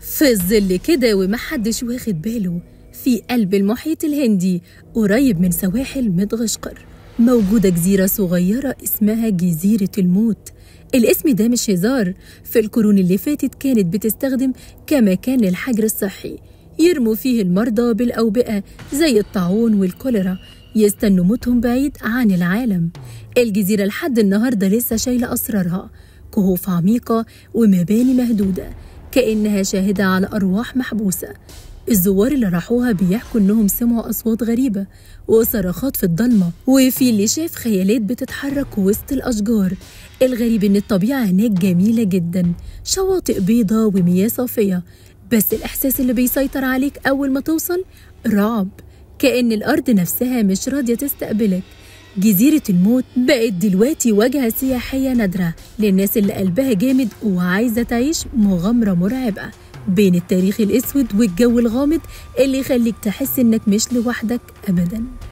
في الظل كده ومحدش واخد باله، في قلب المحيط الهندي قريب من سواحل مدغشقر، موجودة جزيرة صغيرة اسمها جزيرة الموت. الاسم ده مش هزار، في القرون اللي فاتت كانت بتستخدم كمكان للحجر الصحي، يرموا فيه المرضى بالأوبئة زي الطاعون والكوليرا، يستنوا موتهم بعيد عن العالم. الجزيرة لحد النهاردة لسه شايلة أسرارها، كهوف عميقة ومباني مهدودة كأنها شاهدة على أرواح محبوسة. الزوار اللي راحوها بيحكوا إنهم سمعوا أصوات غريبة وصرخات في الضلمة، وفي اللي شاف خيالات بتتحرك وسط الأشجار. الغريب إن الطبيعة هناك جميلة جدا، شواطئ بيضة ومياه صافية، بس الإحساس اللي بيسيطر عليك أول ما توصل رعب، كأن الأرض نفسها مش راضية تستقبلك. جزيرة الموت بقت دلوقتي واجهة سياحية نادرة للناس اللي قلبها جامد وعايزة تعيش مغامرة مرعبة بين التاريخ الأسود والجو الغامض اللي يخليك تحس إنك مش لوحدك أبداً.